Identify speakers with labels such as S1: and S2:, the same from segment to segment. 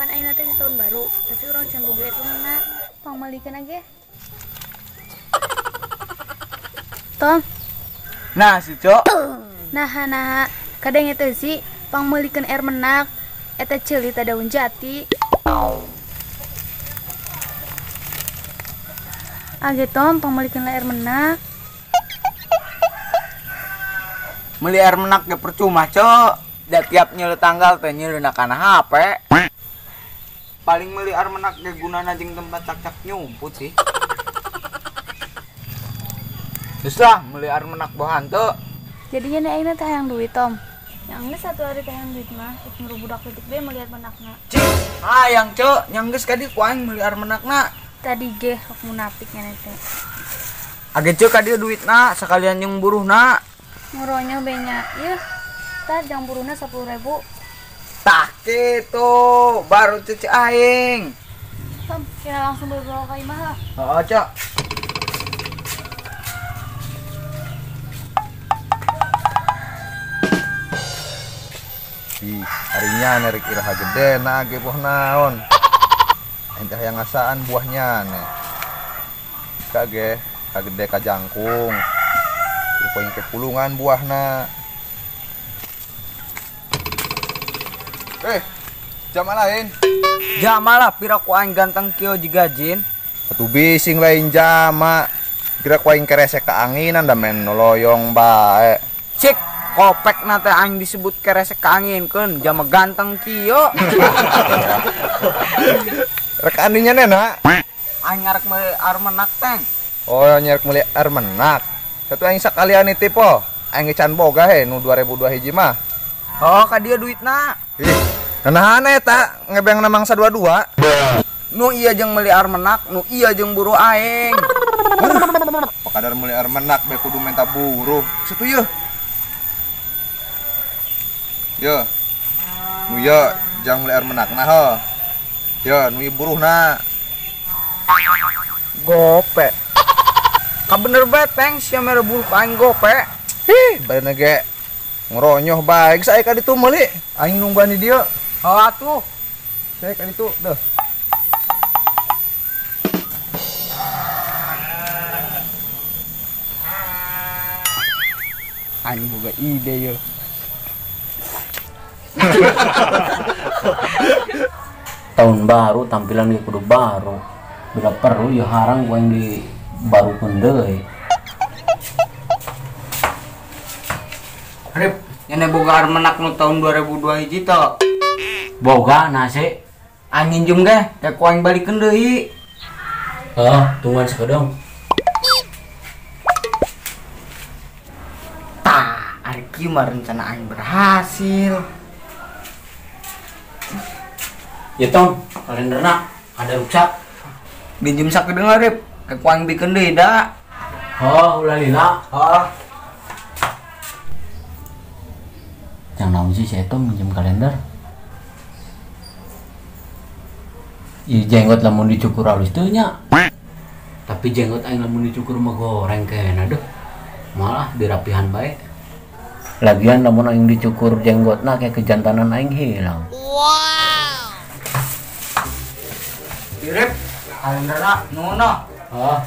S1: Pan ayeuna teh tahun baru, tapi urang can boga eta menak. Pangmeulikeun ge. Tom.
S2: Nah, si Cok.
S1: Nah, kadang eta sih pangmeulikeun air menak. Eta ceuli ta daun jati. Age Tom, pangmeulikeun air menak.
S2: Meuli air menak ge percuma, Cok. Da tiap nyeuleu tanggal teh nyeuleuna kana HP. Paling meuli air menak ge gunana jeung tempat cak-cak nyumput sih. Geus lah, meuli air menak boh hanteu.
S1: Jadinya nih aingna teh hayang duit, Tom. Yang geus satu hari teh hayang duit mah, ik nyuruh budak leutik be meuli air menakna.
S2: Cik, hayang, Cok. Yang geus ka dieu ku aing meuli air menakna.
S1: Tadi ge sok munafik nya teh.
S2: Age Cok ka dieu duitna sakalian jeung buruhna.
S1: Nguronyo be nya. Yeuh, tah jang buruhna 10.000.
S2: Tah kitu, baru cece aing.
S1: Tom, kira langsung bawa ka imah lah.
S2: Heeh, Cok.
S3: Ih, harinya narik iraha gede na ge boh naon. Entah yang ngasaan buahnya nih. Kage, kagede ka jangkung. Ieu poing ke pulungan buahna. Jama lain.
S2: Jama lah pira ku aing ganteng kieu jiga jin.
S3: Atuh bising lain jama. Kira ku aing keresek kaanginan da men noloyong bae.
S2: Cik, kopek na teh aing disebut keresek kaanginkeun jama ganteng kieu.
S3: Rek andinya nena.
S2: Aing ngarek meuli air menak teng.
S3: Oh, nyarek meuli air menak. Satu aing sakalian nitip po. Aing can boga he nu 2002 hiji mah.
S2: Oh, ka dieu duitna.
S3: Ih, nahan eta ngebeng na mangsa 22.
S2: Nu iya jeung meuli air menak, nu iya jeung buruh aing.
S3: Pakadar meuli air menak bae kudu minta buruh. Satu yeuh. Yo. Nu ieu jang meuli air menak nah ho. Yo, nu ieu buruhna.
S2: Gope. Ka bener bae teng sia mere buruh ka aing gope.
S3: Hih, bae ge ngeronyoh bae geus aya ka ditu meuli. Aing nungguan di dieu.
S2: Oh atuh.
S3: Saya ka ditu deuh.
S2: Aing boga ide yeuh.
S4: Tahun baru tampilan ge kudu baru. Bila perlu ya harang ku aing di barukeun deui.
S2: Rip, nyane boga air menak nu tahun 2002 hiji teu?
S4: Boga nasi.
S2: Aing nginjem ge, teh ku aing balikeun deui.
S4: Heuh, tungguan sakedeung.
S2: Tah, ari kieu mah rencana aing berhasil.
S4: Ya Tom, kalenderna ada ruksak.
S2: Minjem sakedeung Rip, ke ku aing bikeun deui da.
S4: Oh, ulah lila.
S2: Heeh.
S4: Yang naon sih si Tom minjem kalender? Ieu jenggot lamun dicukur halus teu nya. Tapi jenggot aing lamun dicukur mah goreng kena aduh. Malah dirapihan bae. Lagian lamun aing dicukur jenggotna kayak kejantanan aing hilang.
S2: Wow. Rip, kalenderna nuhun.
S4: Oh.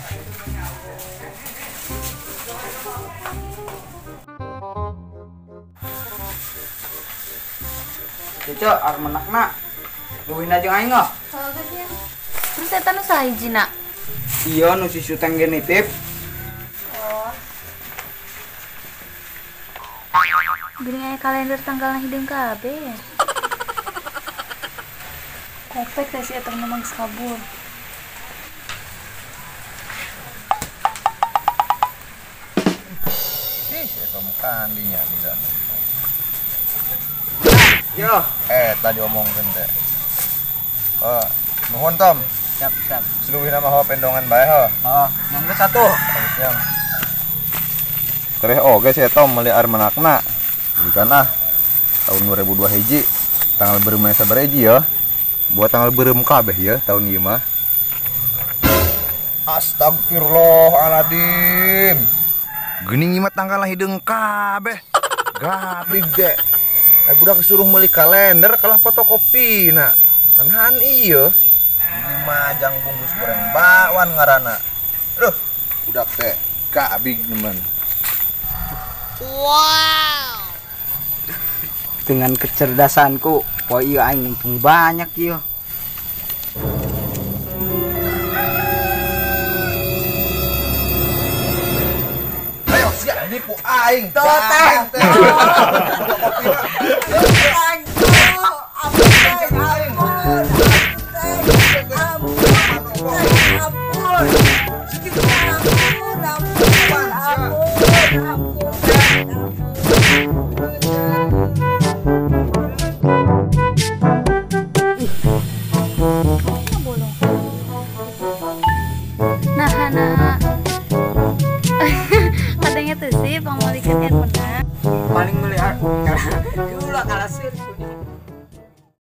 S2: Cece, air menakna. Leuwihna jeung aing oh.
S1: Heuh geus nya. Terus eta nu sahijina?
S2: Iya, nu si Suteng ge nitip.
S1: Oh. Geuning aya kalender tanggalna hideung kabeh. Kopek teh si eta mah geus kabur.
S3: Ih, si eta mah kandinya di sana.
S2: Yo,
S3: tadi omongkeun teh. Nuhun Tom.
S2: Siap, siap.
S3: Seluwihna mah pendongan bae ho.
S2: Heeh, yang geus satu.
S3: Siang. Tereh oge si Tom meuli air menakna. Bukan ah. Tahun 2002 hiji. Tanggal beureum sabaraha hiji ya. Buat tanggal beureum kabeh ya tahun ieu mah. Astagfirullahaladzim. Geuning ieu mah tanggal hideung kabeh. Gabig de. Budak disuruh meuli kalender kalah fotokopi na. Nahan ieu. Ini mah jang bungkus goreng bakwan ngaranna. Duh, budak teh kabig nemen.
S5: Wow.
S2: Dengan kecerdasanku, poe ieu aing untung banyak ieu.
S3: Ayo sia nipu aing.
S2: Toteng.
S1: Nah, katanya tuh sih pangmulikeun air menak.
S2: Paling meuli ulah kalah seur.